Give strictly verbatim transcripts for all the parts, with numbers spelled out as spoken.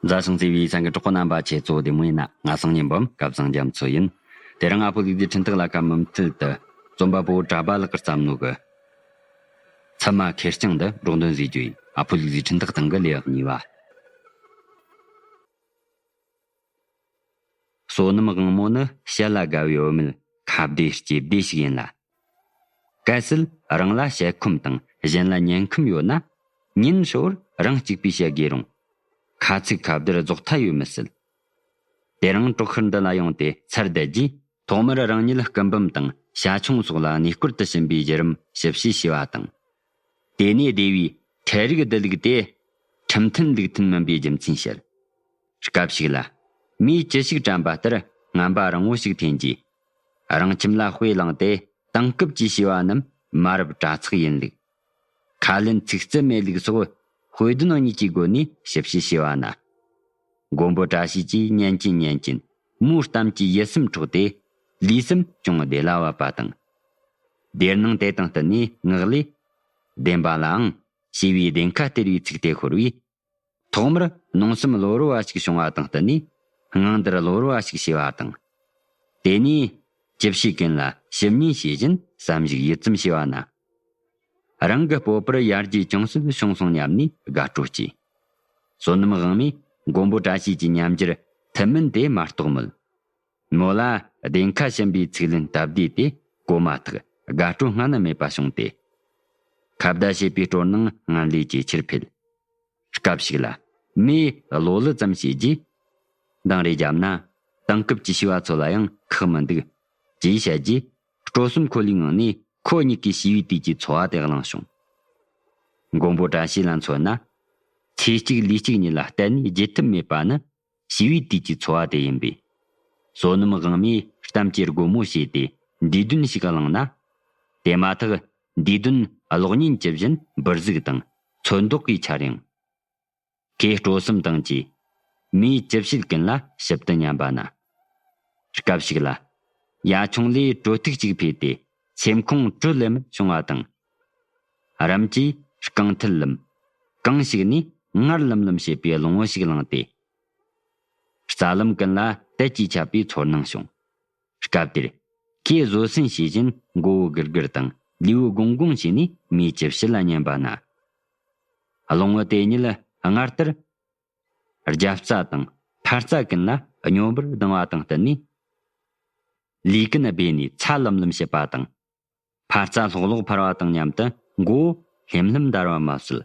མཛའ་ཞིང་བརྩེ་བའི་ས་འགུལ་གྲོགས་པོ་རྣམ་པ་ཁྱེད་ཚོ་བདེ་མོ་ཡིན་ན། ང་སང་ཉིན་འབུམ་སྐབས་བཟང་རྒྱ་མཚོ་ཡིན། དེ་རིང་ཨ་ཕོ་ལུག་རྫིའི་འཕྲིན་ཐག་ལ་ཁ་མུ་མཐུད་དུ་རྩོམ་པ་པོ་གྲྭ་པ་ལགས་ཀྱིས་བརྩམས་ནོ་གི། ཚད་མ་ཁེར་རྐྱང་འདི་སྒྲོག་འདོན་བཟོས་རྒྱུ་ཡིན། ཨ་ཕོ་ལུག་རྫིའི་འཕྲིན་ཐག་སྟེང་གི་ལེའུ་གཉིས་པ། བསོད་ནམས་དབང་མོ་ནི་བཤད་ལ་དགའ་བའི་བུད་མེད་ཁ་བདེ་ལྕེ་བདེ་ཞིག་ཡིན་ལ། གལ་སྲིད་རང་ལ་བཤད་ཁོམ་དང་གཞན་ལ་ཉན་ཁོམ་ཡོད་ན། ཉིན་ཧྲིལ་བོར་རང་གཅིག་པུས་བཤད་དགོས་རུང་། ཁ་ཚིག་ཁ་བརྡར་རྫོགས་མཐའ་ཡོད་མི་སྲིད། དེ་རིང་གྲོག་ཤུར་འདི་ལ་ཡོང་སྟེ་ཚར་བསྡད་རྗེས། ཐོག་མར་རང་ཉིད་སྐུ་འབུམ་དང་བྱ་ཁྱུང་སོགས་ལ་གནས་སྐོར་དུ་ཕྱིན་པའི་བརྒྱུད་རིམ་ཞིབ་བཤད་བྱས་པ་དང་། དེ་ནས་སྡེ་བའི་ཁྲལ་རིགས་བསྡུ་ལུགས་དེ་ཁྲིམས་མཐུན་ལུགས་མཐུན་མིན་པའི་རྒྱུ་མཚན་བཤད། སྐབས་ཤིག་ལ། མིས་ཅི་ཞིག་དྲན་པ་ལྟར་ངན་པ་རིང་བོ་ཞིག་འཐེན་རྗེས། རང་ཁྱིམ་ལ་དཔེ་བླངས་ཏེ་དེང་སྐབས་ཀྱི་བྱིས་པ་རྣམས་མ་རབས་དྲ་ཚིགས་ཡིན་ལུགས། ཁ་ལེན་ཚིག་རྩུབ་མེད་ལུགས་སོགས་དཔེ་དོན་གཉིས་ཀྱི་སྒོ་ནས་ཞིབ་བཤད་བྱས་པ་ན། མགོན་པོ་བཀྲ་ཤིས་ཀྱིས་ཉན་གྱིན་ཉན་གྱིན་མོའི་གཏམ་གྱིས་ཡིད་སེམས་འཕྲོག་སྟེ། ལུས་སེམས་ཅུང་བདེ་ལ་བབ་པ་དང་། སྡེར་ནང་དེ་དང་བསྟུན་ནས་ངག་ལས། བདེན་པ་ལའང་བྱིས་པའི་བདེན་ཁ་སྟེར་བའི་ཚིག་དེ་ཤོར་བས། ཐོག་མར་ནང་སེམས་གློ་བུར་བ་ཞིག་བྱུང་བ་དང་བསྟུན་ནས། སྔངས་འདར་གློ་བུར་བ་ཞིག་བྱས་པ་དང་། དེ་ནས་ཅི་བྱེད་ཀུན་ལ་ཞིབ་ཉན་བྱེད་བཞིན་བསམ་གཞིག་ཡུད་ཙམ་བྱས་པ་ན། རང་གི་སྤོབས་པར་ཡར་རྒྱས་ཅུང་ཟད་བྱུང་སོང་སྙམ་ནས་དགའ་སྤྲོ་སྐྱེས། བསོད་ནམས་དབང་མོས་མགོན་པོ་བཀྲ་ཤིས་ཀྱི་ཉམས་འགྱུར་ཐུན་མིན་དེ་མ་རྟོགས་མོད། མོ་ལ་བདེན་ཁ་ཞུམ་པའི་ཚིག་ལན་སྟབས་བདེ་དེ་གོ་མ་ཐག་དགའ་སྤྲོ་སྔ་ན་མེད་པ་བྱུང་སྟེ། ཁ་བརྡ་བྱེད་པའི་སྤྲོ་སྣང་སྔར་ལས་ཇེ་ཆེར་འཕེལ། སྐབས་ཤིག་ལ་མོས་གློ་ལུ་ཙམ་བྱས་རྗེས། འདང་རེ་བརྒྱབ་ན་དེང་སྐབས་ཀྱི་བྱིས་པ་ཚོ་ལ་ཡང་ཁག་མི་འདུག་ཅེས་བཤད་རྗེས། སྤྲོ་གསུམ་ཁོ་ལའི་ངང་ནས་ཁོ་གཉིས་ཀའི་བྱིས་པའི་དུས་ཀྱི་འཚོ་བ་དེ་གླེང་བྱུང་། མགོན་པོ་བཀྲ་ཤིས་ལ་མཚོན་ན། ཚེ་གཅིག་ལུས་གཅིག་ཉིད་ལ་གཏན་ནས་བརྗེད་ཐབས་མེད་པ་ནི་བྱིས་པའི་དུས་ཀྱི་འཚོ་བ་དེ་ཡིན་པས། བསོད་ནམས་དབང་མོས་གཏམ་གྱི་སྒོ་མོ་ཕྱེས་ཏེ་འདས་དོན་ཞིག་གླེང་ན། དེ་མ་ཐག་འདས་དོན་གློག་བརྙན་ཇི་བཞིན་འབུར་གཟུགས་དང་ཚོན་མདོག་གིས་འཆར་ཡང་། ཁོས་སྤྲོ་སེམས་དང་བཅས་མོས་ཅི་བྱེད་ཀུན་ལ་ཞིབ་ཏུ་ཉན་པ་ན། སྐབས་ཤིག་ལ། ཡ་ཆུང་ལས་དྲོད་ཐིགས་ཅིག་འཕོས་ཏེ་སེམས་ཁོང་དྲོད་ལེན་བྱུང་བ་དང་། རམ་གྱིས་རྐང་མཐིལ་ལམ། རྐང་ཞིག་ནས་ངར་ལམ་ལམ་བྱེད་པའི་རླུང་བུ་ཞིག་ལངས་ཏེ། རྩ་ལམ་ཀུན་ལ་དལ་གྱིས་ཁྱབ་པའི་ཚོར་སྣང་བྱུང་། སྐབས་དེར་ཁོས་བཟོད་བསྲན་བྱེད་བཞིན་མགོ་བོ་སྒུར་སྒུར་དང་ལུས་པོ་སྒོང་སྒོང་བྱས་ནས་མོའི་ཅི་བྱེད་ལ་ཉན་པ་ན། རླུང་བུ་དེ་ཉིད་སྔར་ལྟར་རྒྱབ་རྩ་དང་ཕར་རྩ་ཀུན་ལ་སྙོམས་པར་ལྡང་བ་དང་བསྟུན་ནས། ལུས་ཀུན་སྦས་ནས་ཚ་ལམ་ལམ་བྱེད་པ་དང་། ཕར་རྩ་ལྷོག་ལྷོག་འཕར་བ་དང་མཉམ་དུ་མགོ་བོ་ལྷེམ་ལྷེམ་འདར་བ་མ་ཟད།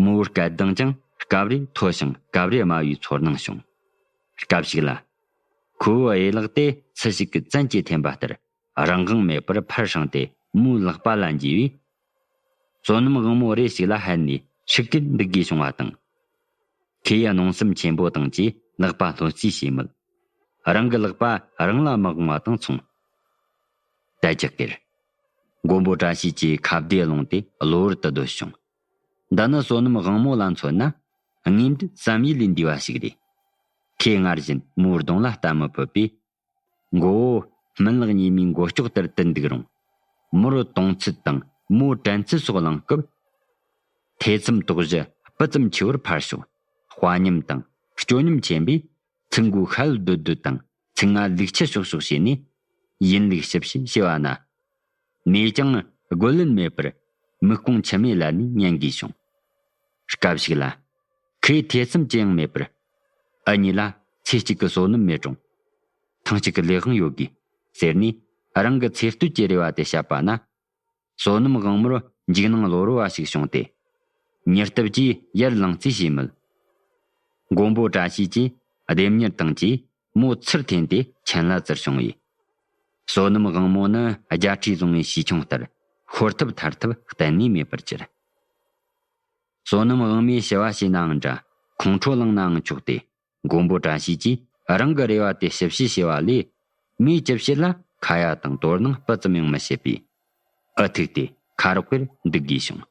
མོའི་སྐད་གདངས་ཀྱང་སྐབས་རེ་མཐོ་ཞིང་སྐབས་རེ་དམའ་བའི་ཚོར་སྣང་བྱུང་། སྐབས་ཤིག་ལ། ཁོ་བོའི་གཡས་ལག་དེ་སུ་ཞིག་གིས་བཙན་གྱིས་འཐེན་པ་ལྟར་རང་དབང་མེད་པར་ཕར་བསྲིངས་ཏེ་མོའི་ལག་པ་ལ་འཇུས་པས། བསོད་ནམས་དབང་མོ་རེ་ཞིག་ལ་ཧད་ནས་ཧྲིག་གེར་འདུག་དགོས་བྱུང་བ་དང་། ཁོས་གནོང་སེམས་ཆེན་པོ་དང་བཅས་ལག་པ་ལྷོད་རྩིས་བྱས་མོད། རང་གི་ལག་པ་རང་ལ་མི་དབང་བ་དང་མཚུངས། དལ་ཅིག་གེར། མགོན་པོ་བཀྲ་ཤིས་ཀྱི་ཁ་བརྡའི་རླུང་དེ་གློ་བུར་དུ་སྡོད་བྱུང་། འདི་ནི་བསོད་ནམས་དབང་མོ་ལ་མཚོན་ན་དངོས་འབྲེལ་བསམ་ཡས་ལས་འདས་པ་ཞིག་རེད། ཁོས་སྔར་བཞིན་མོའི་གདོང་ལ་ལྟ་མི་ཕོད་པས། མགོ་བོ་སྨིན་ལག་གཉིས་མའི་མགོ་ལྕོག་ལྟར་དུ་འདུག་རུང་། མོར་གདོང་ཚད་དང་མོའི་དྲན་ཚད་སོགས་གླེང་སྐབས། ཐེ་ཚོམ་དོགས་གཞི་སྤུ་ཙམ་ཆེ་བར་འཕར་ཤོག་དཔའ་ཉམས་དང་སྐྱོ་ཉམས་ཆེན་པོས་ཚིག་མགོའི་ཤ་ཡོད་རྡོད་རྡོད་དང་ཚིག་རྔ་ལུག་ཁྱུ་ཤོག་ཤོག་བྱས་ནས་ཡིན་ལུགས་ཞིབ་ཞིབ་བྱས་པ་ན། མོས་ཀྱང་རྒོལ་ལན་མེད་པར་མིག་ཀོང་མཆི་མས་བསླད་ནས་ཉན་དགོས་བྱུང་། སྐབས་ཤིག་ལ། ཁོས་ཐེ་ཚོམ་ཅི་ཡང་མེད་པར། འུ་གཉིས་ལ་ཚེ་གཅིག་གི་བསོད་ནམས་མེད་རུང་། ཐེངས་གཅིག་གི་ལས་དབང་ཡོད་དགོས་ཟེར་ནས་རང་གི་ཚེ་སྟོད་ཀྱི་རེ་བ་དེ་བཤད་པ་ན། བསོད་ནམས་དབང་མོར་འཇིགས་སྣང་གློ་བུར་བ་ཞིག་བྱུང་སྟེ། མྱུར་སྟབས་ཀྱིས་ཡར་ལངས་རྩིས་བྱས་མོད། མགོན་པོ་བཀྲ་ཤིས་ཀྱིས་ལྡེམ་མྱུར་དང་བཅས་མོ་ཚུར་འཐེན་ཏེ་ཁྱིམ་ལ་བཙིར་བྱུང་བས། བསོད་ནམས་དབང་མོ་ནི་རྒྱ་ཁྲིས་བཟུང་བའི་བྱིས་ཆུང་ལྟར་ཤོར་ཐབས་ཐར་ཐབས་གཏན་ནས་མེད་པར་གྱུར། བསོད་ནམས་དབང་མོས་ཞུ་བ་བྱས་ནའང་འདྲ། ཁོང་ཁྲོ་ལངས་ནའང་ཆོག་སྟེ། མགོན་པོ་བཀྲ་ཤིས་ཀྱིས་རང་གི་རེ་བ་དེ་ཞིབ་བཤེར་བྱས་པ་ལས། མོའི་ཅི་བྱེད་ལ་ཁ་ཡ་དང་དོ་སྣང་སྤུ་ཙམ་ཡང་མི་བྱེད་པས། འུ་ཐུག་སྟེ་ཁ་རོག་པོར་འདུག་དགོས་བྱུང་།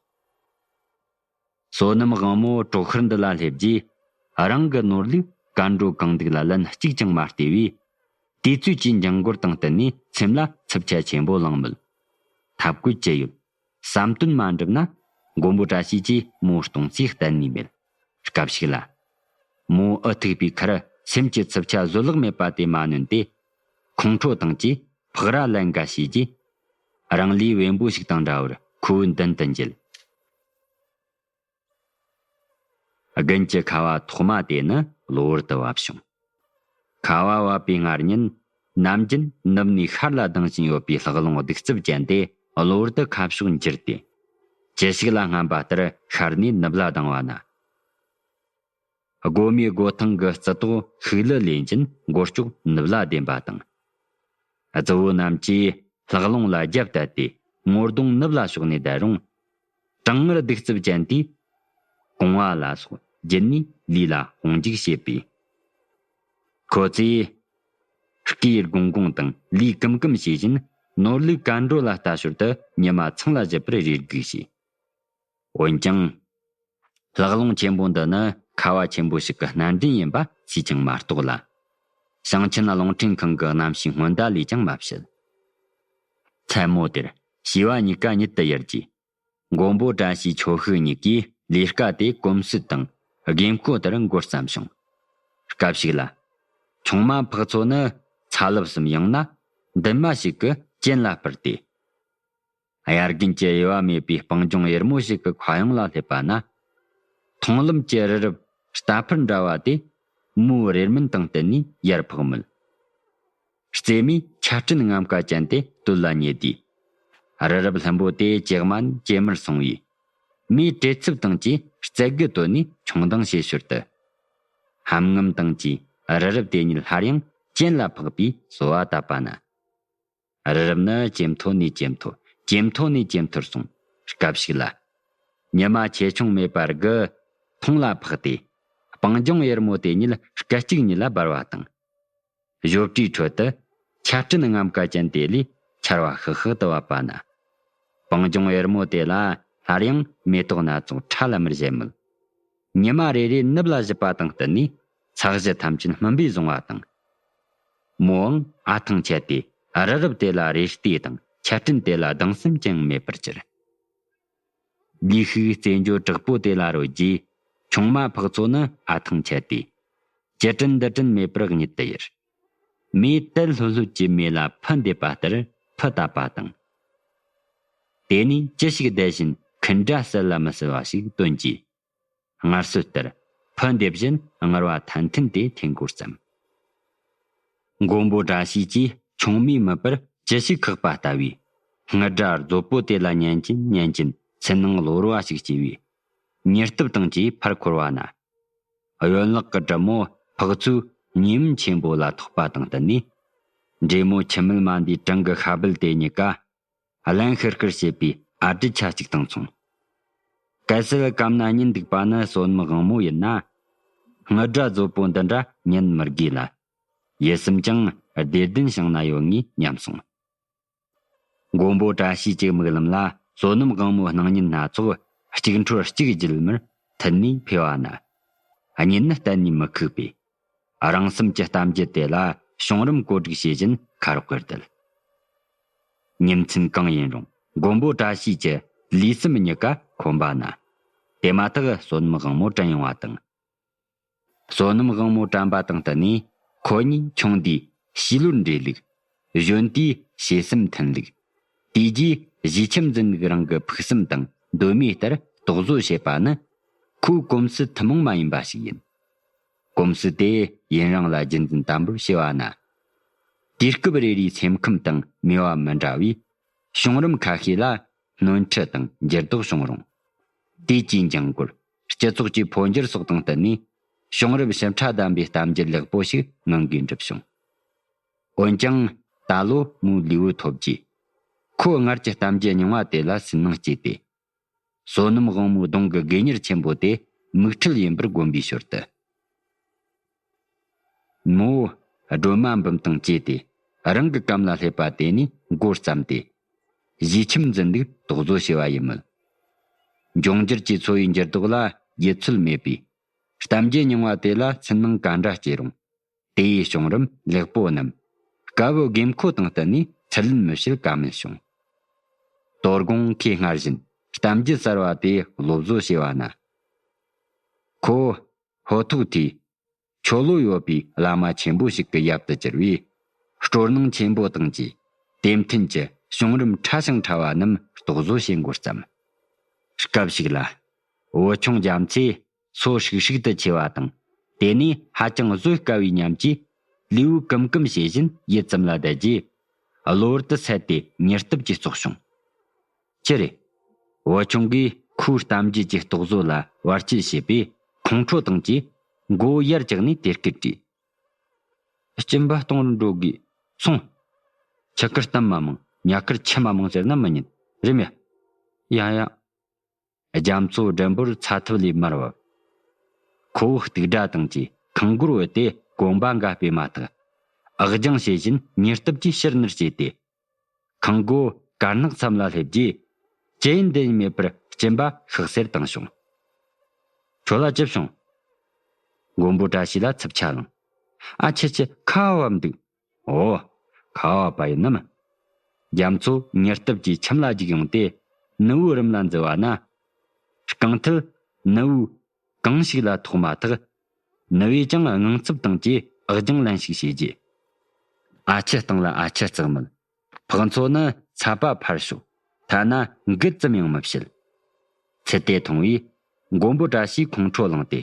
བསོད་ནམས་དབང་མོ་གྲོག་ཤུར་འདི་ལ་སླེབས་རྗེས། རང་གི་ནོར་ལུག་གར་འགྲོ་གང་འདུག་ལ་ལན་གཅིག་ཀྱང་མ་སྟེར་བས། དུས་ཚོད་ཀྱི་འགྱངས་འགོར་དང་བསྟུན་ནས་སེམས་ལ་འཚབ་ཆ་ཆེན་པོ་ལངས་མོད། ཐབས་བཀོད་ཅི་ཡོད། བསམ་དོན་མ་འགྲུབ་ན། མགོན་པོ་བཀྲ་ཤིས་ཀྱིས་མོ་གཏོང་རྩིས་གཏན་ནས་མེད། སྐབས་ཤིག་ལ། མོ་འུ་ཐུག་པའི་ཁར་སེམས་ཀྱི་འཚབ་ཆ་བཟོད་གླགས་མེད་པ་དེ་མ་ནོན་ཏེ། ཁོང་ཁྲོ་དང་བཅས་ཕག་རྭ་ལན་འགའ་བྱས་རྗེས། རང་ལུས་བེམ་པོ་ཞིག་དང་འདྲ་བར་ཁོ་བོའི་མདུན་དུ་འགྱེལ། དགུན་གྱི་ཁ་བ་ཐོག་མ་དེ་ནི་གློ་བུར་དུ་བབས་བྱུང་། ཁ་བ་བབས་པའི་སྔར་ཉིན། ནམ་རྒྱུན་ནུབ་ནས་ཤར་ལ་ལྡང་བཞིན་ཡོད་པའི་ལྷགས་རླུང་གདུག་རྩུབ་ཅན་དེ་གློ་བུར་དུ་ཁ་ཕྱོགས་འགྱུར་ཏེ། ཅི་ཞིག་ལ་སྔོན་པ་ལྟར་ཤར་ནས་ནུབ་ལ་ལྡང་བ་ན། སྒོ་མའི་སྒོ་ཐང་གི་རྩི་ཏོག་ཤུགས་ལུ་ལེན་ཅིང་མགོ་ལྕོག་ནུབ་ལ་ལྡེམ་པ་དང་། རྫི་བོ་རྣམས་ཀྱིས་ལྷགས་རླུང་ལ་རྒྱབ་གཏད་དེ་ངོ་གདོང་ནུབ་ལ་ཕྱོགས་ནས་བསྡད་རུང་། གྲང་ངར་གདུག་རྩུབ་ཅན་དེས་རྐང་བ་ལ་སོགས་བརྒྱུད་ནས་ལུས་ལ་དཔུང་འཇུག་བྱེད་པས། ཁོ་ཚོས་སྐེའི་སྒོང་སྒོང་དང་ལུས་ཀུམ་ཀུམ་བྱེད་བཞིན་ནོར་ལུག་ག་འགྲོ་ལ་ལྟ་ཞོར་དུ་ཉི་མ་ཚང་ལ་བཞུད་པར་རེ་སྒུག་བྱས། འོན་ཀྱང་། ལྷགས་རླུང་ཆེན་པོ་འདི་ནི་ཁ་བ་ཆེན་པོ་ཞིག་གི་སྣ་འདྲེན་ཡིན་པ་སུས་ཀྱང་མ་རྟོགས་ལ། ཞིང་ཆེན་རླུང་འཕྲིན་ཁང་གི་གནམ་གཤིས་སྔོན་བརྡ་ལས་ཀྱང་མ་བཤད། མཚན་མོ་དེར་བྱིས་པ་གཉིས་ཀ་ཉིད་དུ་ཡུར་གྱིས། མགོན་པོ་བཀྲ་ཤིས་ཆོ་ཤུགས་གཉིས་ཀྱིས་ལས་ཀ་དེ་གོམས་སྲོལ་དང་དགོས་མཁོ་ལྟར་འགོ་བརྩམས་བྱུང་། སྐབས་ཤིག་ལ། ཆུང་མ་འཕགས་མཚོ་ནི་ཚ་རླབས་སམ་ཡང་ན་འདུན་མ་ཞིག་གི་གྱེན་ལ་སྤར་ཏེ། དབྱར་དགུན་གྱི་དབྱེ་བ་མེད་པའི་སྤང་ལྗོངས་གཡུར་མོ་ཞིག་གི་མཁའ་དབྱིངས་ལ་སླེབས་པ་ན། མཐོང་ལམ་གྱི་རི་རབ་རྟ་ཕུར་འདྲ་བ་དེ་མོའི་རེ་སྨོན་དང་བསྟུན་ནས་ཡར་འཕགས་མོད། རྩེ་མོའི་ཆར་སྤྲིན་རྔམ་ཀ་ཅན་དེ་སྟོད་ལ་ཉེ་དུས། རི་རབ་ལྷུན་པོ་དེ་ཇེ་དམའ་ནས་ཇེ་དམར་སོང་བས། མོའི་བྲེལ་འཚུབ་དང་བཅས་རྩལ་གྱི་དོན་ནས་མཆོང་ལྡིང་བྱེད་ཞོར་དུ། ཧམ་ངམ་དང་བཅས་རི་རབ་དེ་ཉིད་སླར་ཡང་གྱེན་ལ་འཕགས་པའི་སོལ་བ་བཏབ་པ་ན། རི་རབ་ནི་ཇེ་མཐོ་ནས་ཇེ་མཐོ། ཇེ་མཐོ་ནས་ཇེ་མཐོར་སོང་། སྐབས་ཤིག་ལ། ཉི་མ་ཆེ་ཆུང་མེད་པར་དགུ་མཐོང་ལ་འཕགས་ཏེ། སྤང་ལྗོངས་གཡུར་མོ་དེ་ཉིད་སྐད་ཅིག་ཉིད་ལ་འབར་བ་དང་། ཞོ་པྲའི་ཁྲོད་དུ་ཆར་སྤྲིན་རྔམ་ཀ་ཅན་དེ་ལས་ཆར་བ་ཤག་ཤག་ཏུ་བབས་པ་ན། སྤང་ལྗོངས་གཡུར་མོ་དེ་ལ་སླར་ཡང་མེ་ཏོག་སྣ་ཚོགས་ཁྲ་ལམ་མེར་བཞད་མོད། ཉི་མ་རེ་རེ་ནུབ་ལ་བཞུད་པ་དང་བསྟུན་ནས་ས་གཞི་ཐམས་ཅད་སྨིན་པས་བཟུང་བ་དང་། མོའང་ཨ་ཐང་ཆད་དེ་རི་རབ་དེ་ལ་རེ་ལྟོས་དང་ཆར་སྤྲིན་དེ་ལ་སྡང་སེམས་ཀྱང་མེད་པར་གྱུར། ལུས་ཤུགས་རྩེད་འཇོ་དྲག་པོ་དེ་ལ་རོལ་རྗེས་ཆུང་མ་འཕགས་མཚོ་ནི་ཨ་ཐང་ཆད་དེ། ཅི་དྲན་འདི་དྲན་མེད་པར་གཉིད་དུ་ཡུར། མོས་དལ་ལྷོད་ལྷོད་ཀྱིས་མེ་ལ་ཕུ་འདེབས་པ་ལྟར་ཕུ་བཏབ་པ་དང་། དེ་ནས་ཅི་ཞིག་བསྡད་བཞིན་འཁུན་སྒྲ་གསལ་ལ་མི་གསལ་བ་ཞིག་བཏོན་རྗེས། སྔར་སྲོལ་ལྟར་ཕུ་འདེབས་བཞིན་ངལ་བ་ཐན་ཐུན་དེ་འཐེན་འགོ་བརྩམས། མགོན་པོ་བཀྲ་ཤིས་ཀྱིས་ཆུང་མའི་མིད་པར་ཅི་ཞིག་ཁེགས་པ་ལྟ་བུའི་སྔུར་སྒྲ་རྫོབ་པོ་དེ་ལ་ཉན་གྱིན་ཉན་གྱིན་སེམས་ནང་གློ་བུར་བ་ཞིག་སྐྱེས་པས། མྱུར་སྟབས་དང་བཅས་ཕར་འཁོར་བ་ན། གཡོན་ལག་གི་གྲུ་མོ་འཕགས་མཚོའི་ཉེ་འམ་ཆེན་པོ་ལ་ཐོགས་པ་དང་བསྟུན་ནས། འདྲེ་མོ་ཁྱི་མིད་མ་འདིའི་བྲང་གི་ཤ་སྦལ་དེ་གཉིས་ཀ་རླན་ཤུར་ཤུར་བྱེད་པའི་ཨ་གྲི་ཆ་གཅིག་དང་མཚུངས། གལ་སྲིད་གམ་ན་ཉིན་འདུག་པ་ནི་བསོད་ནམས་དབང་མོ་ཡིན་ན། སྔུར་སྒྲ་རྫོབ་པོ་འདི་འདྲ་ཉན་མི་དགོས་ལ། ཡིད་སེམས་ཀྱང་བདེ་ལྡན་ཞིང་ན་ཡོད་ངེས་སྙམ་སོང་། མགོན་པོ་བཀྲ་ཤིས་ཀྱི་མིག་ལམ་ལ་བསོད་ནམས་དབང་མོའི་སྣང་བརྙན་སྣ་ཚོགས་གཅིག་འཕྲོར་གཅིག་བརྒྱུད་མར་མཐུད་ནས་འཕེལ་བ་ན། གཉིད་ནི་གཏན་ནས་མི་ཁུག་པས། རང་སེམས་ཀྱི་གཏམ་རྒྱུད་དེ་ལ་བྱུང་རིམ་བཀོད་སྒྲིག་བྱེད་བཞིན་ཁ་རོག་གེར་བསྡད། ཉིན་མཚན་གང་ཡིན་རུང་མགོན་པོ་བཀྲ་ཤིས་ཀྱི་ལུས་སེམས་གཉིས་ཀ་ཁོམ་པ་ན། དེ་མ་ཐག་བསོད་ནམས་དབང་མོ་དྲན་ཡོང་བ་དང་། བསོད་ནམས་དབང་མོ་དྲན་པ་དང་བསྟུན་ནས་ཁོ་གཉིས་ཆུང་དུས་ཕྱི་ལོར་འདྲེ་ལུག་གཞོན་དུས་ཞེ་སེམས་མཐུན་ལུགས། དེ་རྗེས་གཞིས་ཁྱིམ་འཛིན་ལུགས་རང་གི་ཕུགས་བསམ་དང་གདོད་མའི་ལྟར་རྟོག་བཟོ་བྱེད་པ་ནི་ཁོའི་གོམས་སྲོལ་ཐུན་མོང་མ་ཡིན་པ་ཞིག་ཡིན། གོམས་སྲོལ་དེ་ཡུན་རིང་ལ་རྒྱུན་འཛིན་དམ་པོར་བྱས་པ་ན། དུས་སྐབས་རེ་རེའི་སེམས་ཁམས་དང་མོས་པ་མི་འདྲ་བས། བྱུང་རིམ་ཁ་ཤས་ལ་སྣོན་འཕྲི་དང་འགྱུར་ལྡོག་བྱུང་རུང་། དུས་ཀྱི་འགྱངས་འགོར། སྤྱི་ཚོགས་ཀྱི་འཕོ་འགྱུར་སོགས་དང་བསྟུན་ནས། བྱུང་རབས་ཞིབ་ཕྲ་ལྡན་པའི་གཏམ་རྒྱུད་ལེགས་པོ་ཞིག་སྔོན་གྱི་འགྲུབ་བྱུང་། འོན་ཀྱང་ད་ལོ་མོའི་ལུས་པོ་ཐོབ་རྗེས། ཁོ་སྔར་གྱི་གཏམ་རྒྱུད་རྙིང་བ་དེ་ལ་སུན་སྣང་སྐྱེས་ཏེ། བསོད་ནམས་དབང་མོའི་གདོང་གི་སྒེག་གཉེར་ཆེན་པོ་དེ་མིག་འཕྲུལ་ཡིན་པར་བསྒོམས་པའི་ཞོར་དུ། མོ་སྒྲོལ་མ་འབུམ་དང་བཅས་ཏེ་རང་གི་གམ་ལ་སླེབས་པ་དེ་ནས་འགོ་བརྩམས་ཏེ། གཞིས་ཁྱིམ་འཛིན་ལུགས་རྟོག་བཟོ་བྱས་པ་ཡིན་མོད། འབྱུང་འགྱུར་གྱི་འཚོ་བའི་འགྱུར་ལྡོག་ལ་ཡིད་ཚོད་མེད་པས། གཏམ་རྒྱུད་རྙིང་བ་དེ་ལ་སུན་སྣང་ག་འདྲ་སྐྱེ་རུང་། དེ་ཡི་བྱུང་རིམ་ལེགས་པོ་རྣམས་དཀའ་བའི་དགོས་མཁོ་དང་བསྟུན་ནས་ཚུར་ལེན་མི་བྱེད་ཀ་མེད་བྱུང་། དོ་དགོང་ཁོས་སྔར་བཞིན་གཏམ་རྒྱུད་གསར་བ་དེ་སློབ་བཟོ་བྱས་པ་ན། ཁོ་ཧོ་ཐུག་དེས་ ཆོ་ལོ་ཡོད་པའི་བླ་མ་ཆེན་པོ་ཞིག་གི་ཡབ་ཏུ་གྱུར་བས། སྤྲོ་སྣང་ཆེན་པོ་དང་བཅས། དེ་མཐུན་གྱི་བྱུང་རིམ་ཕྲ་ཞིང་ཕྲ་བ་རྣམས་རྟོག་བཟོ་བྱེད་འགོ་བརྩམས། སྐབས་ཤིག་ལ། བུ་ཆུང་རྒྱ་མཚོས་སོ་ཧྲིག་ཧྲིག་ཏུ་ཆེ་བ་དང་། དེ་ནས་ཧ་ཅང་བཟོད་དཀའ་བའི་ཉམས་ཀྱིས། ལུས་པོ་ཀུམ་ཀུམ་བྱེད་བཞིན་ཡིད་ཙམ་ལ་བསྡད་རྗེས། གློ་བུར་དུ་སད་དེ་མྱུར་སྟབས་ཀྱིས་ཙོག་བྱུང་། ཅི་རེད། བུ་ཆུང་གིས་ཁོའི་གཏམ་རྒྱུད་ཀྱི་རྟོག་བཟོ་ལ་བར་ཆད་བྱས་པས། ཁོང་ཁྲོ་དང་བཅས་མགོ་བོ་ཡར་བཀྱགས་ནས་དེ་སྐད་དྲིས། སྦྱིན་པ་གཏོང་རུ་འགྲོ་དགོས། སོང་། ཁྱི་ཁར་གཏམ་མ་མང་། ཉ་ཁར་ཆུ་མ་མང་ཟེར་ན་མི་ཉན། རེད་མ། ཡ་ཡ། རྒྱ་མཚོ་མགྲིན་པོར་ཚ་ཐབས་ལས་མར་བབས། ཁོ་བོ་སྟུག་སྒྲ་དང་བཅས་ཁང་སྒོར་བུད་དེ་གོམ་པ་འགའ་སྤོས་མ་ཐག། ཨག་རྒྱང་བྱེད་བཞིན་མྱུར་སྟབས་ཀྱིས་ཕྱིར་ནུར་བྱས་ཏེ། ཁང་སྒོ་དཀར་ནག་མཚམས་ལ་སླེབས་རྗེས། ཅི་ཡིན་འདི་ཡིན་མེད་པར་སྦྱིན་པ་ཤག་སེར་བཏང་བྱུང་། ཁྱོད་ལ་ཅི་བྱུང་། མགོན་པོ་བཀྲ་ཤིས་ལ་ཚིབ་ཆ་ལངས། ཨ་ཆི་ཆི། ཁ་བ་བབས་འདུག། ཨོ། ཁ་བ་བབས་པ་ཡིན་ནམ། རྒྱ་མཚོ་མྱུར་སྟབས་ཀྱིས་ཁྱིམ་ལ་རྒྱུགས་ཡོང་སྟེ། ནུ་བོའི་རུམ་ལ་འཛུལ་བ་ན། རྐང་མཐིལ་ནུ་བོའི་གང་ཞིག་ལ་ཐོགས་མ་ཐག། ནུ་བོས་ཀྱང་དངངས་འཚབ་དང་བཅས་ཨག་རྒྱང་ལན་ཞིག་བྱས་རྗེས། ཨ་ཆི་སྟེང་ལ་ཨ་ཆི་གཙང་མོད། ཕག་མཚོ་ནི་ཚ་པ་ཕར་ཞོག། ཐ་ན་འགུལ་ཙམ་ཡང་མི་བྱེད། ཚུལ་དེ་མཐོང་བས་མགོན་པོ་བཀྲ་ཤིས་ཁོང་ཁྲོ་ལངས་ཏེ།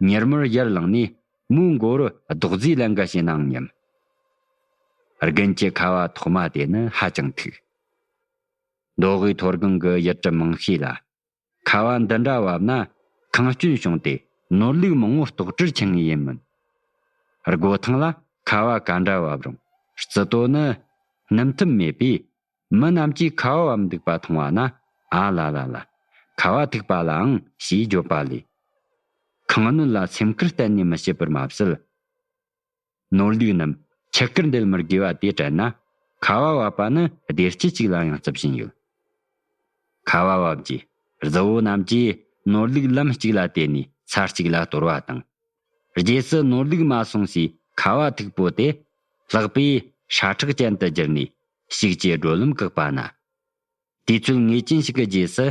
མྱུར་མོར་ཡར་ལངས་ནས་མོའི་མགོ་བོར་རྡོག་རྫིས་ལན་འགའ་བྱས་ནའང་སྙམ། དགུན་གྱི་ཁ་བ་ཐོག་མ་དེ་ནི་ཧ་ཅང་མཐུག། མདོ་དབུས་མཐོ་སྒང་གི་ཡུལ་གྲུ་མང་ཤོས་ལ། ཁ་བ་འདི་འདྲ་བབས་ན་ཁེངས་སྐྱུང་བྱུང་སྟེ་ནོར་ལུག་མང་བོ་ལྟོགས་གྲིར་ཕྱིན་ངེས་ཡིན་མོད། སྒོ་ཐང་ལ་ཁ་བ་ག་འདྲ་བབས་རུང་རྩི་ཏོ་ནི་སྣུམ་ཐུབ་མེད་པས། མི་རྣམས་ཀྱིས་ཁ་བ་བབས་འདུག་པ་མཐོང་བ་ན། ཨ་ལ་ལ་ལ། ཁ་བ་ཐུག་པ་ལའང་ཞེས་བརྗོད་པ་ལས། ཁེངས་གནོད་ལ་སེམས་ཁུར་གཏན་ནས་མི་བྱེད་པར་མ་ཟད། ནོར་ལུག་རྣམས་ཁྱི་དཀར་འདེད་མི་དགོས་པ་དེ་དྲན་ན། ཁ་བ་བབས་པ་ནི་བདེ་སྐྱིད་ཅིག་ལ་ཡང་བརྩི་བཞིན་ཡོད། ཁ་བ་བབས་རྗེས་རྫི་བོ་རྣམས་ཀྱིས་ནོར་ལུག་ལམ་གཅིག་ལ་བལྟས་ནས་ཚར་གཅིག་ལ་གཏོར་བ་དང་། རྗེས་སུ་ནོར་ལུག་མ་སོང་སའི་ཁ་བ་ཐུག་པོ་དེ་ལྷགས་པས་ཧྲ་ཁྲག་ཅན་དུ་གྱུར་ནས་ཤིག་ཅེས་སྒྲོ་ལམ་བཀག་པ་ན། དུས་ཚོད་ངེས་ཅན་ཞིག་གི་རྗེས་སུ་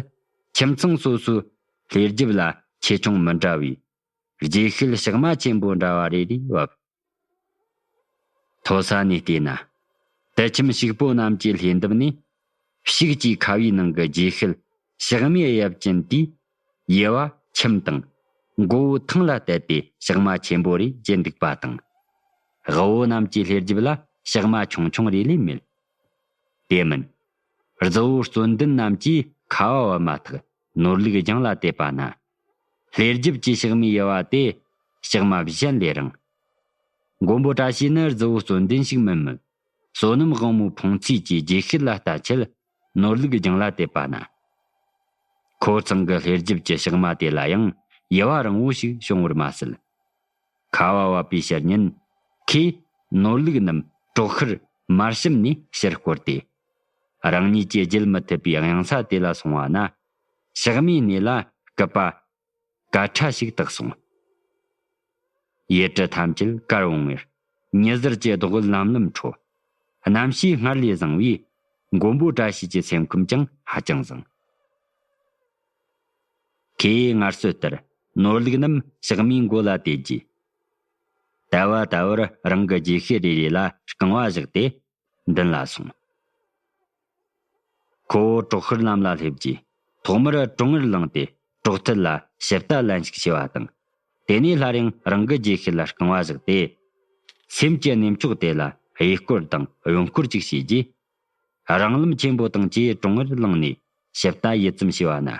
ཁྱིམ་ཚང་སོ་སོའི་ལྷས་རྒྱུབ་ལ་ཆེ་ཆུང་མི་འདྲ་བའི་རྗེས་ཤུལ་ཞག་མ་ཆེན་པོ་འདྲ་བ་རེ་རེ་བབས། མཐོ་ས་ནས་བལྟས་ན། དུད་ཁྱིམ་ཕྱུག་པོ་རྣམས་ཀྱི་ལྷས་འདབས་ནས་ཕྱུགས་ཀྱི་ཁ་བའི་ནང་གི་རྗེས་ཤུལ་ཞག་མའི་གཡབ་ཅན་དེས་ཡུ་བ་ཁྱིམ་དང་མགོ་བོ་ཐང་ལ་གཏད་དེ་ཞག་མ་ཆེན་པོ་རེ་བརྗེ་འདུག་པ་དང་། དབུལ་བོ་རྣམས་ཀྱི་ལྷས་རྒྱུབ་ལ་ཞག་མ་ཆུང་ཆུང་རེ་ལས་མེད། དེ་མིན། རྫི་བོ་གཙོ་འདུན་རྣམས་ཀྱིས་ཁ་བ་བབས་མ་ཐག་ནོར་ལུག་རྒྱང་ལ་དེད་པ་ན། ལྷས་རྒྱུབ་ཀྱི་ཞག་མའི་ཡུ་བ་དེ་ཞག་མ་གཞན་ལས་རིང་། མགོན་པོ་བཀྲ་ཤིས་ནི་རྫི་བོ་གཙོ་འདུན་ཞིག་མིན་མོད། བསོད་ནམས་དབང་མོ་ཕུང་མཚེས་ཀྱི་རྗེས་ཤུལ་ལ་ལྟ་ཆེད་ནོར་ལུག་རྒྱང་ལ་དེད་པ་ན། ཁོ་ཚང་གི་ལྷས་རྒྱུབ་ཀྱི་ཞག་མ་དེ་ལ་ཡང་ཡུ་བ་རིང་བོ་ཞིག་བྱུང་བར་མ་ཟད། ཁ་བ་བབས་པའི་ཕྱིར་ཉིན་ཁོས་ནོར་ལུག་རྣམས་གྲོག་ཤུར་མར་ཞིམ་ནས་ཕྱིར་བསྐོར་ཏེ། རང་ཉིད་ཀྱིས་བརྒྱུད་མི་ཐུབ་པའི་གཡང་ས་དེ་ལ་སོང་བ་ན། ཞག་མའི་སྣེ་ལ་སྐུད་པ་ག་ཁྲ་ཞིག་བཏགས་སོང་། ཡུལ་གྲུ་ཐམས་ཅད་དཀར་འོང་ངེར་ཉི་ཟེར་གྱི་རྡོག་རྣམས་ལམ་ཁྲོད། གནམ་གཤིས་སྔར་ལས་བཟང་བས་མགོན་པོ་བཀྲ་ཤིས་ཀྱི་སེམས་ཁམས་ཀྱང་ཧ་ཅང་བཟང་། ཁོས་སྔར་སྲོལ་ལྟར་ནོར་ལུག་རྣམས་ཞག་མའི་མགོ་ལ་དེད་རྗེས། ད་བ་ད་བར་རང་གི་རྗེས་ཤུལ་རེ་རེ་ལ་རྐང་བ་བཞག་སྟེ་མདུན་ལ་སོང་། ཁོ་བོ་གྲོག་ཤུར་ལམ་ལ་སླེབས་རྗེས་ཐོག་མར་གྲོང་ངར་ལངས་ཏེ་གྲོག་ཐལ་ལ་ཞིབ་ལྟ་ལན་ཞིག་བྱས་པ་དང་། དེ་ནས་སླར་ཡང་རང་གི་རྗེས་ཤུལ་ལ་རྐང་བ་བཞག་སྟེ། སེམས་ཀྱི་གནས་མཆོག་དེ་ལ་གཡས་སྐོར་དང་གཡོན་སྐོར་ཅིག་བྱས་རྗེས། རང་ལམ་ཆེན་པོ་དང་བཅས་གྲོང་ངར་ལངས་ནས་ཞིབ་ལྟ་ཡིད་ཙམ་བྱས་པ་ན།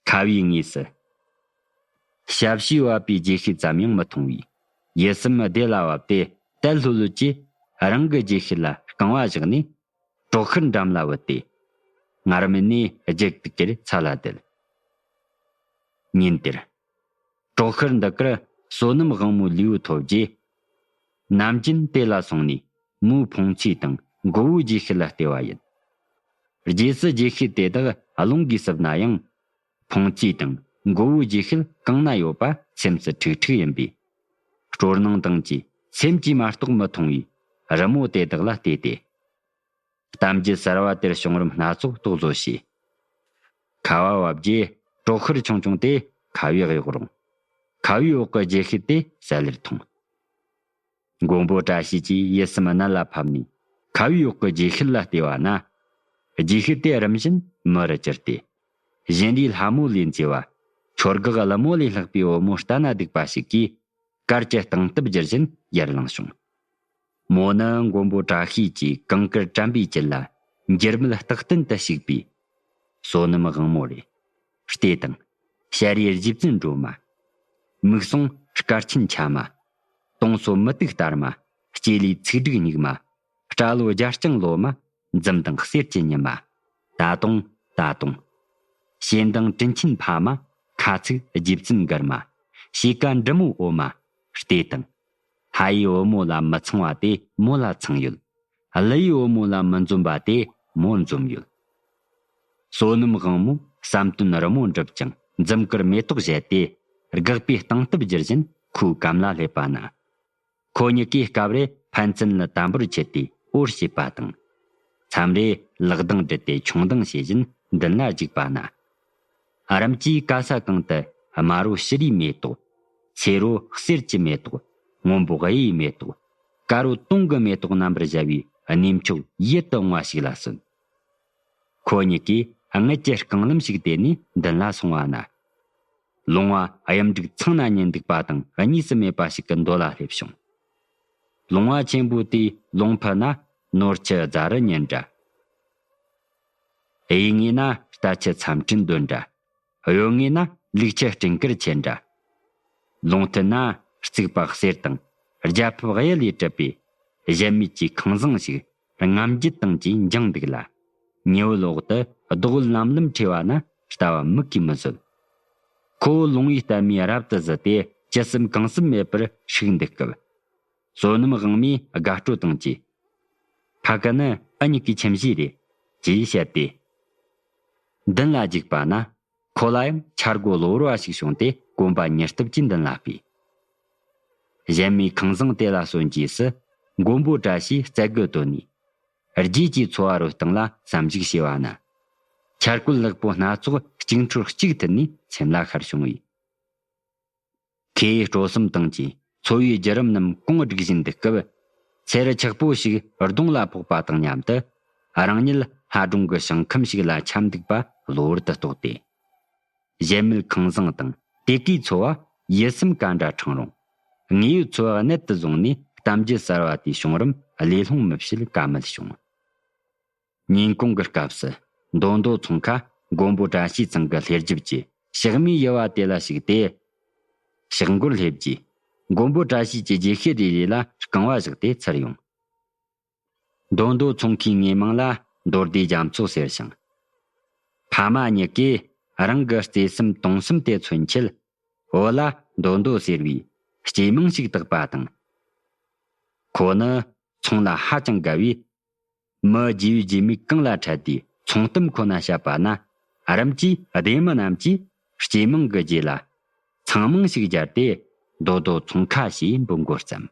ཁ་བའི་ངོས་སུ་ཞབས་ཕྱི་བབས་པའི་རྗེས་ཤུལ་ཙམ་ཡང་མི་མཐོང་བས། ཡིད་སེམས་བདེ་ལ་བབས་ཏེ་དལ་ལྷོད་ལྷོད་ཀྱིས་རང་གི་རྗེས་ཤུལ་ལ་རྐང་བ་བཞག་ནས་གྲོག་ཤུར་འགྲམ་ལ་བུད་དེ། སྔར་མེད་ནས་རྒྱུག་ཏུ་གྱུར་ཚ་ལ་དལ། ཉིན་དེར། གྲོག་ཤུར་འདི་གར་བསོད་ནམས་དབང་མོའི་ལུས་པོ་ཐོབ་རྗེས། ནམ་རྒྱུན་དེ་ལ་སོང་ནས་མོའི་ཕུང་མཚེས་དང་མགོ་བོའི་རྗེས་ཤུལ་ལ་བལྟས་པ་ཡིན། རྗེས་སུ་རྗེས་ཤུལ་དེ་དག་རླུང་གིས་བསུབས་ན་ཡང་། ཕུང་མཚེས་དང་མགོ་བོའི་རྗེས་ཤུལ་གང་ན་ཡོད་པ་སེམས་སུ་ཁྲིག་ཁྲིག་ཡིན་པས། སྤྲོ་སྣང་དང་བཅས་སེམས་ཀྱིས་མ་གཏོགས་མི་མཐོང་བའི་རི་མོ་དེ་དག་ལ་བལྟས་ཏེ། གཏམ་རྒྱུད་གསར་བ་དེར་བྱུང་རིམ་སྣ་ཚོགས་རྟོག་བཟོ་བྱས། ཁ་བ་བབས་རྗེས་གྲོག་ཤུར་ཆུང་ཆུང་དེ་ཁ་བའི་གཡོག་རུང་། ཁ་བའི་འོག་གི་རྗེས་ཤུལ་དེ་གསལ་ལེར་མཐོང་། མགོན་པོ་བཀྲ་ཤིས་ཀྱིས་ཡིད་སེམས་གནད་ལ་ཕབ་ནས་ཁ་བའི་འོག་གི་རྗེས་ཤུལ་ལ་བལྟས་པ་ན། རྗེས་ཤུལ་དེ་རིམ་བཞིན་མུ་རུ་གྱུར་ཏེ། བཞིན་རས་ལྷ་མོ་ལས་མཛེས་པ། ཆོས་གེགས་ཀླུ་མོ་ལས་ལྷག་པའི་བུ་མོ་ལྟ་ན་སྡུག་པ་ཞིག་གིས། གར་གྱི་སྟངས་སྟབས་བསྒྱུར་བཞིན་ཡར་ལངས་བྱུང་། མོ་ནི་མགོན་པོ་བཀྲ་ཤིས་ཀྱིས་གངས་དཀར་དྲན་པའི་དཀྱིལ་ལ་འགྱུར་མེད་རྟག་བརྟན་དུ་བཞུགས་པའི་བསོད་ནམས་དབང་མོ་རེད། ལྟོས་དང་། ཞལ་རས་རྗེ་བཙུན་སྒྲོལ་མ། མིག་ཟུང་སྐར་ཆེན་ཆ་མ། དུང་སོ་མུ་ཏིག་ལྟར་མ། སྐྱེ་ལེ་ཚིག་སྒྲིག་སྙིགས་མ། སྐྲ་ལོ་རྒྱ་རྐྱང་ལོ་མ། འཛུམ་མདངས་གསེར་གྱི་ཉི་མ། ད་དུང་ད་དུང་། ཞེ་འདང་དྲིན་ཆེན་ཕ་མ། ཁ་ཚིག་རྗེ་བཙུན་མགུར་མ། ཕྱེད་ཀ་འབྲི་མོ་འོ་མ། ལྟོས་དང་། ལྷ་ཡི་བུ་མོ་ལ་མི་ཚང་བ་དེ་མོ་ལ་ཚང་ཡོད། ཀླུ་ཡི་བུ་མོ་ལ་མི་འཛོམས་པ་དེ་མོ་འཛོམས་ཡོད། བསོད་ནམས་དབང་མོས་བསམ་དོན་རི་མོ་འགྲུབ་ཀྱང་འཛུམ་དཀར་མེ་ཏོག་བཞད་དེ། དགག་པའི་སྟངས་སྟབས་བསྒྱུར་བཞིན་ཁོའི་གམ་ལ་སླེབས་པ་ན། ཁོ་གཉིས་ཀས་སྐབས་རེ་ཕན་ཚུན་ལ་དམ་པོར་ཆུད་དེ་འོར་བྱེད་པ་དང་། མཚམས་རེ་ལག་གདང་སྦྲེལ་ཏེ་མཆོང་ལྡིང་བྱེད་བཞིན་མདུན་ལ་རྒྱུག་པ་ན། རིམ་གྱིས་ག་ས་གང་དུ་དམར་རོ་ཕྱུ་རའི་མེ་ཏོག། སེར་རོ་གསེར་གྱི་མེ་ཏོག། སྔོན་པོ་གཡུའི་མེ་ཏོག། དཀར་རོ་དུང་གི་མེ་ཏོག་རྣམ་པར་བཞད་པའི་གནས་མཆོག་ཡིད་དུ་འོང་བ་ཞིག་ལ་སོན། ཁོ་གཉིས་ཀས་རྔུལ་གྱི་རྐང་ལམ་ཞིག་དེད་ནས་མདུན་ལ་སོང་བ་ན། ལོང་བ་གཡུ་འབྲུག་ཚང་ན་ཉལ་འདུག་པ་དང་གཉིས་སུ་མེད་པ་ཞིག་གི་མདོ་ལ་སླེབས་བྱུང་། ལོང་བ་ཆེན་པོ་དེའི་ལོང་ཕུ་ན་ནོར་ཁྱི་རྫ་རི་ཉིལ་འདྲ། གཡས་ངོས་ན་རྟ་ཁྱི་མཚམས་སྤྲིན་འདོན་འདྲ། གཡོན་ངོས་ན་ལུག་ཁྱི་སྤྲིན་དཀར་ཁྱེར་འདྲ། ལོང་ཐུན་ན་རྩིག་པ་གསེར་དང་རྒྱ་ཕིབས་གཡུ་ལས་གྲུབ་པའི་གཞལ་མེད་ཀྱི་ཁང་བཟང་ཞིག་རྔམ་བརྗིད་དང་བཅས་འགྱིང་འདུག་ལ། ཉི་འོད་འོག་ཏུ་རྡོག་བུ་ལམ་ལམ་འཕྲོས་པ་ན་ལྟ་བ་མིག་གིས་མི་བཟོད། ཁོ་བོ་ལོང་བའི་སྟབས་མས་རབ་ཏུ་བཟི་སྟེ་ཅི་བསམ་གང་བསམ་མེད་པར་ཧྲུག་འདུག་སྐབས། བསོད་ནམས་དབང་མོས་དགའ་སྤྲོ་དང་བཅས། ཕ་གི་ནི་འུ་གཉིས་ཀྱི་ཁྱིམ་གཞིས་རེད། ཅེས་བཤད་དེ། མདུན་ལ་རྒྱུག་པ་ན། ཁོ་ལ་ཡང་འཆར་སྒོ་གློ་བུར་བ་ཞིག་བྱུང་སྟེ་གོམ་པ་མྱུར་སྟབས་ཀྱིས་མདུན་ལ་སྤོས། གཞལ་མེད་ཁང་བཟང་དེ་ལ་སོན་རྗེས་སུ་མགོན་པོ་བཀྲ་ཤིས་རྩལ་དགུ་བཏོན་ནས། རྗེས་ཀྱི་འཚོ་བ་རོལ་སྟངས་ལ་བསམ་གཞིག་བྱས་པ་ན། འཆར་བཀོད་ལེགས་པོ་སྣ་ཚོགས་གཅིག་འཕྲོར་གཅིག་མཐུད་ནས་སེམས་ལ་ཤར་བྱུང་བས། ཁོས་སྤྲོ་སེམས་དང་བཅས་འཚོ་བའི་བརྒྱུད་རིམ་རྣམས་གོང་བསྒྲིགས་བཞིན་འདུག་སྐབས། ཚེར་ཆག་པོ་ཞིག་གདོང་ལ་ཕོག་པ་དང་མཉམ་དུ། རང་ཉིད་ལྷ་སྒྲུང་གི་ཞིང་ཁམས་ཤིག་ལ་འཁྱམས་འདུག་པ་གློ་བུར་དུ་རྟོགས་ཏེ། གཞལ་མེད་ཁང་བཟང་དང་དེ་གའི་འཚོ་བ་ཡིད་སེམས་ག་འདྲ་ཕྲང་རུང་། དངོས་ཡོད་འཚོ་བ་གནད་དུ་བཟུང་ནས་གཏམ་རྒྱུད་གསར་བ་དེའི་བྱུང་རིམ་བློས་སློང་མི་བྱེད་ཀ་མེད་བྱུང་། ཉིན་གུང་གི་སྐབས་སུ་མདོ་མདོ་ཚོང་ཁ་མགོན་པོ་བཀྲ་ཤིས་ཚང་གི་ལྷས་རྒྱབ་ཀྱི་ཕྱགས་མའི་ཡུ་བ་དེ་ལ་ཞུགས་ཏེ། ཕྱག་མགོར་སླེབས་རྗེས་མགོན་པོ་བཀྲ་ཤིས་ཀྱི་རྗེས་ཤུལ་རེ་རེ་ལ་རྐང་བ་བཞག་སྟེ་ཚུར་ཡོང་། མདོ་མདོ་ཚོང་ཁའི་ངོས་མིང་ལ་མདོ་སྡེ་རྒྱ་མཚོ་ཟེར་ཞིང་། ཕ་མ་གཉིས་ཀས་རང་གི་བརྩེ་སེམས་གཏོང་སེམས་དེ་མཚོན་ཆེད་བོད་ལ་མདོ་མདོ་ཟེར་བའི་སྐྱེས་མིང་ཞིག་བཏགས་པ་དང་། ཁོ་ནི་ཚོང་ལ་ཧ་ཅང་དགའ་བས། མི་རྒྱས་པའི་རྒྱུས་མེད་གང་ལ་འཕྲད་དེ་ཚོང་གཏམ་ཁོ་ན་བཤད་པ་ན། རིམ་གྱིས་སྡེ་མི་རྣམས་ཀྱིས་སྐྱེས་མིང་གི་རྗེས་ལ་ཚང་མིང་ཞིག་སྦྱར་ཏེ་མདོ་མདོ་ཚོང་ཁ་ཞེས་འབོད་འགོ་བརྩམས།